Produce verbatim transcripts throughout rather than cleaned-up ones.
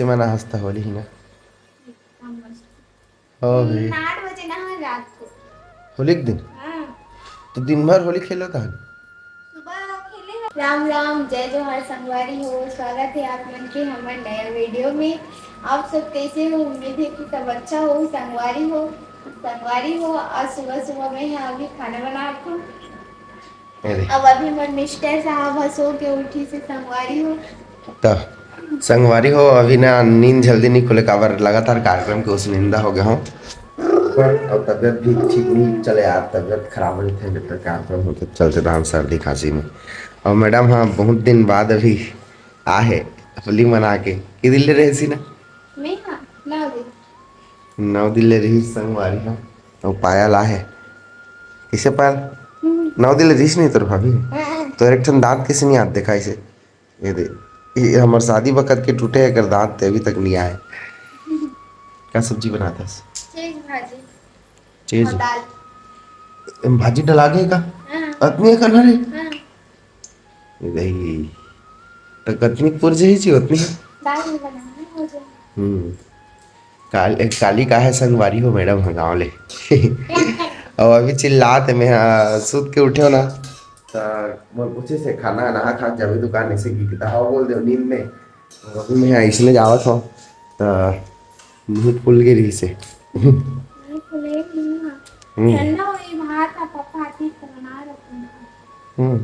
ते मना हंसता होली ही ना। एकदम मस्त। ओ भाई। आठ बजे नहा रात को। होली के दिन? हाँ। तो दिन भर होली खेलो तहन? सुबह खेले हैं। राम राम, जय जोहार संगवारी हो, स्वागत है आप मन के हमर नया वीडियो में। आप सब कैसे हो? उम्मीद है कि सब अच्छा हो। संगवारी हो, संगवारी हो, आज सुबह सुबह में है अभी खाना बना रखा हूँ। अरे। अब अभी मोर मिस्टर साहब ह सो के उठी से संगवारी हो। त संगवारी हो, अभी ना नींद जल्दी नहीं खुले, काबर लगातार कार्यक्रम के उसनिंदा हो गया हूँ। पर अब तबियत भी ठीक नहीं चले यार, तबियत खराब हो जाते हैं जब तक कार्यक्रम होते चलते धान सर्दी खांसी में। और मैडम हाँ बहुत दिन बाद अभी आ है होली मना के, कि दिन ले रहे सी ना? मैं हाँ, नौ दिन। नौ दिन ले रही संगवारी हाँ, और पायल आ है। किसे पायल? हम्म। नौ दिन ले रहीस नहीं तोर भाभी? हाँ। तोर एक ठन दांत किसे नहीं आत देखा इसे? ये दे, ये हमर शादी बखत के टूटे एकर दांत ते अभी तक नहीं आए। का सब्जी बनाता है? चीज भाजी। चीज? और दाल। एम भाजी डला गए का? हाँ। अतनी है करना रे? हाँ। नहीं, तो कतनी पुरजे ही ची उतनी है। दाल नहीं बनाना है मुझे। हम्म। काल-, एक काली का है संगवारी हो मैडम ह गाँव ले। और अभी चिल्लात है, मैं हाँ, सुत के उठे हो ना, त मोर पूछे से खाना नहा खा जावे दुकान ऐसे की किता हवा बोल दे नींद में। अभी मैं हाँ इसने जावत हो, त मुंह फूल के रही से। मुंह फूले नहीं हुआ। हम्म। ठंडा हुई भात है, पापा आती तो बना रखूंगा। हम्म।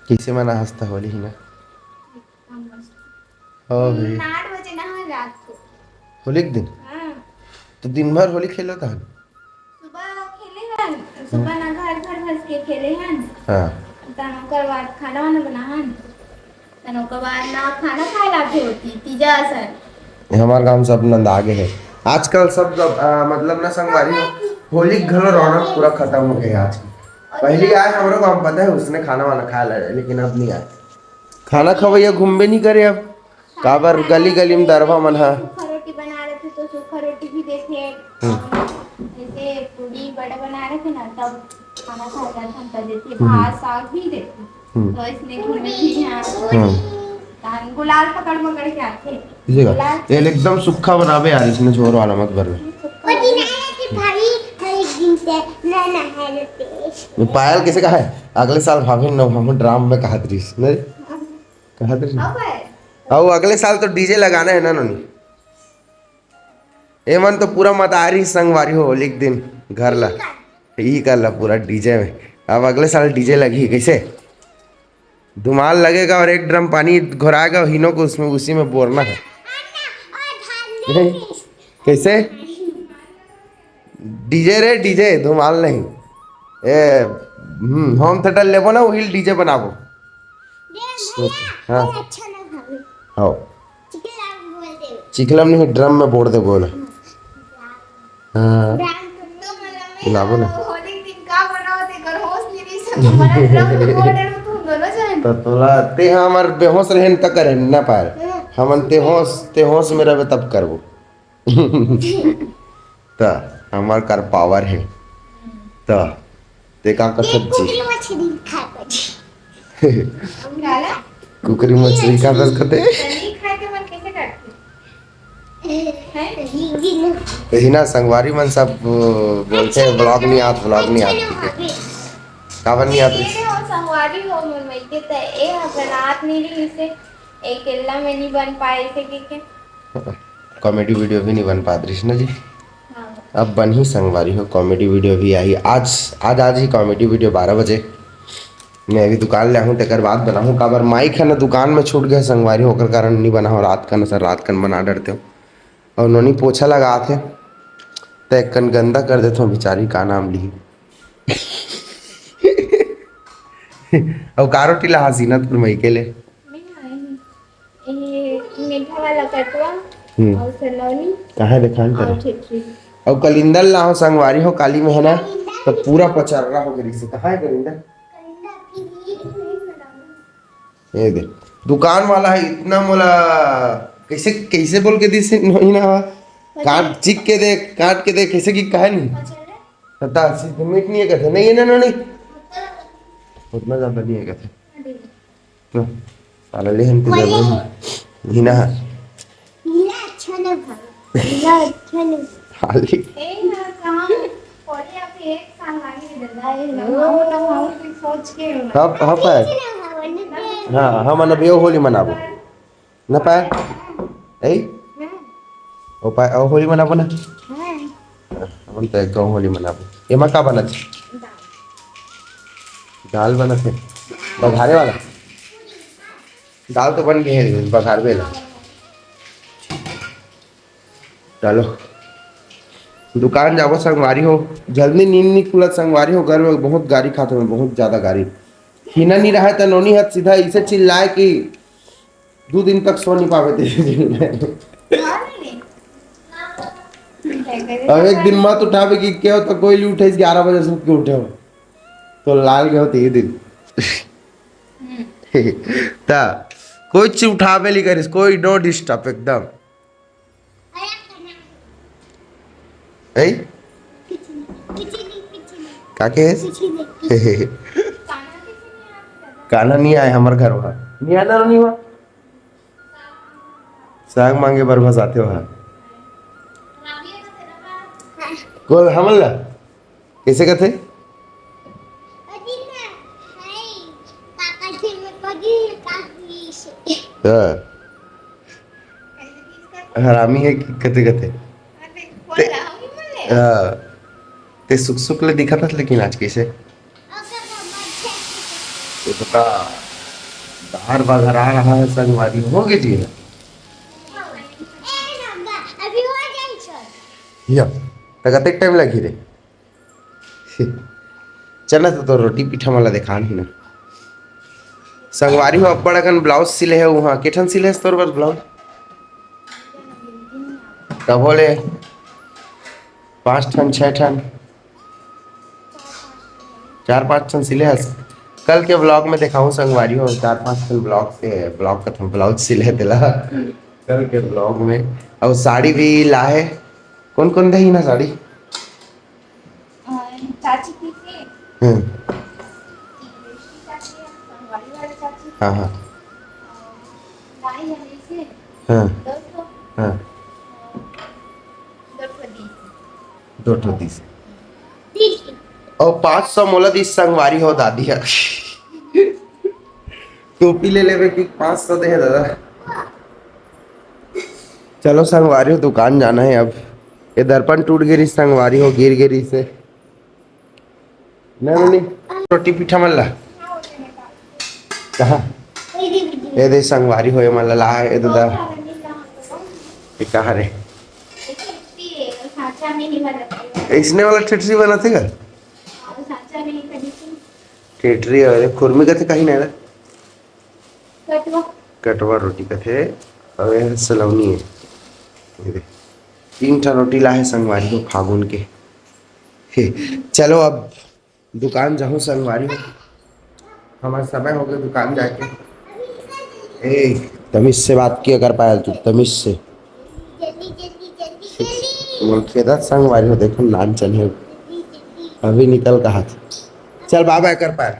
कैसे मना हंसता होली ही ना? एकदम मस्त। ओ भाई। आठ बजे नहा रात को। होली के दिन? हाँ। तो दिन भर होली खेलो तहन? सुबह खेले हन, सुबह ना घर घर भस के खेले हन। हाँ। तन ओकर बाद खाना वाना बना हन। तन ओकर बाद ना खाना खाए लाथे होती, तीजा असन। ये हमार गांव सब नंदा आगे है। आजकल सब, सब, आ, मतलब ना संगवारी हो, होली के घलो रौनक पूरा खत्म हो गया है आज। पहली आए हमरो गांव पता है, उसने खाना वाना खाया ला, लेकिन अब नहीं आए। खाना खवैया घूमबे नहीं करे अब। काबर गली गली में दरवा मन हा। सूखा रोटी बना रहे थे तो सूखा रोटी भी देथे। हम्म। जैसे पूड़ी बड़ा बना रहे थे ना, तब खाना खा जाते हैं, तब देते हम्म। भात साग भी देते। हम्म। तो इसने घूमे भी यहाँ। हम्म। तहन गुलाल पकड़ पकड़ के आते। ये गुलाल। ये एकदम सूखा बनाबे यार, इसने झोर वाला मत बनवे। सूखा रोटी। भाभी, हर एक दिन से ना, ना है रोटी। ये पायल कैसे कहा है? अगले साल भाभी ने हम ड्राम में कहा दीस, नहीं? कहा दीस? अब है। अउ अगले साल तो डीजे लगाना है ना नोनी? एमन तो पूरा मतारी संगवारी हो होली के दिन घर ला, ई कर ला पूरा डीजे में। अब अगले साल डीजे लगी कैसे? धुमाल लगेगा और एक ड्रम पानी घोराएगा, हिनो को उसमें, उसी में बोरना है। कैसे? डीजे रे डीजे, धुमाल नहीं। ए, हम्म, होम थिएटर लेबो ना, वही डीजे बनाबो। हाँ। हाँ। चिखलम नहीं, ड्रम में बोर दे बोला। हाँ। लाबो ना। तो तोला, ते हाँ, हमार बेहोश रहे न त करे ना पाए। हमन ते होश, ते होश में रहबे तब करबो। त हमार कर पावर है। त ते का कर सकत जी? कुकरी मछली खाए बर। कुकरी मछली का कर सकते? यही ना संगवारी मन सब बोलते हैं, "Vlog नहीं आत, vlog नहीं आत।" काबर नहीं आत? संगवारी हो मन में के त ए ह बनात नहीं रही से, अकेला में नहीं बन पाए से के, के। Comedy video भी नहीं बन पात रहिस ना जी। हाँ। अब बनही संगवारी हो, comedy video भी आही। आज, आज, आज ही comedy video बारह बजे। मैं अभी दुकान ले आहूँ, तेकर बाद बनाहूँ। काबर माइक है ना दुकान में छूट गया संगवारी हो, ओकर कारण नहीं बनाहूँ। रात कन सर, रात कन बना डरते हो। और नोनी पोछा लगात हे, त एक कन गंदा कर देथो बेचारी, का नाम लिही। अउ का रोटी ला हसीना तोर मइके ले? ये मीठा वाला कटवा हम्म। और सलोनी कहाँ है, देखान और करे? छिटकी। और कलिंदर ला हो संगवारी हो, काली में है ना, तो पूरा पचर्रा हो गई से। कहाँ है कलिंदर? ये दे, दुकान वाला है इतना मोला, कैसे, कैसे बोल के दिस नहीं ना, काट चिक के दे, काट के दे, कैसे कि कहे नहीं? पता, सीधे मीठ नहीं है कहते, नहीं है ना, नहीं, उतना ज्यादा नहीं है कहते। तो साला ले हम तो जरूर ही ना है। अच्छा ना भाई, ना अच्छा ना। खाली। ए, ना, कहाँ? होली अभी एक साल आगे दादा, ये ना, हम ना, हम भी सोच के हो। हाँ, हाँ, पायल। हाँ, हम ना भी होली मनाबो। ना पायल? ए? ओ पायल, ओ होली मनाबो ना? हाँ। अपन तो एक गाँव होली मनाबो। एमा का बनत हे? दाल। दाल बनत हे। बघारे वाला? दाल तो बन गए हे, बघारबे ला। चलो, दुकान जाबो संगवारी हो, जल्दी नींद नी खुलत संगवारी हो, घर में बहुत गारी खात हूँ, बहुत ज्यादा गारी। हिना नी रहा त नोनी हत सीधा इसे चिल्लाए कि दो दिन तक सो नहीं पावे थे। अब एक दिन मत उठावे कि क्या होता, कोई नहीं उठे, ग्यारह बजे से उठ के उठे हो, तो लाल गए होते ये दिन। ता कोई चीज उठावे ली करिस, कोई no disturb एकदम। ए? का के? काना नहीं आए हमर घर वहाँ। नहीं आना नहीं हुआ। साग मांगे बर बस आते वहाँ। बोल हमन ला। कैसे कहते? हाँ। हरामी है कि कते कते। ते, हाँ। ते सुख सुख ले दिखा था, लेकिन आज कैसे? ये तो का बाहर बाजार आ रहा है संगवारी हो गए जी। या, त कतेक टाइम लगी रे? चल ना, तो, तो रोटी पीठा वाला देखान ही ना। संगवारी हो, अब्बड़ अकन ब्लाउज सिले है वहाँ। के ठन सिले है तोर बर ब्लाउज? कब बोले? पाँच ठन, छह ठन, चार पाँच ठन सिले हस। कल के ब्लॉग में देखाऊँ संगवारी हो, चार पाँच ठन ब्लॉग से, ब्लॉग का ब्लाउज सिले है तेला। कल के ब्लॉग में। और साड़ी भी लाहे। कौन कौन दही ना साड़ी? अ, चाची की से, हम्म। की बेटी चाची है, संगवारी वाली चाची। हाँ, हाँ। अ, लाई है से, हाँ। दो ठो। हाँ। अ, दो ठो दी से। दो ठो दी से। दी से। और पाँच सौ मोला दी संगवारी हो दादी है। टोपी ले लेवे कि पाँच सौ दे दादा। चलो संगवारी हो, दुकान जाना है अब। ये दर्पण टूट गिरी संगवारी हो, गिर गिरी से। नहीं, नहीं, नहीं। रोटी पीठा मन ला। कहाँ? ये दे संगवारी हो, ये मन ला ला, ये दादा। ये कहाँ रे? इसने वाला ठेठरी बनाते का? ठेठरी, अरे खुरमी कथे कहीं नहीं रे। कटवा। कटवा रोटी कथे, अउ ये सलौनी है। ये दे, तीन ठा रोटी ला है संगवारी हो फागुन के। हे, चलो अब दुकान जाहूँ संगवारी हो, हमार समय हो गया दुकान जाके। ए, तमीज से बात किया कर पायल तू, तमीज से। बोल के दस संगवारी हो, देखो नान चले अभी निकल कहा था। चल बाय बाय कर पायल।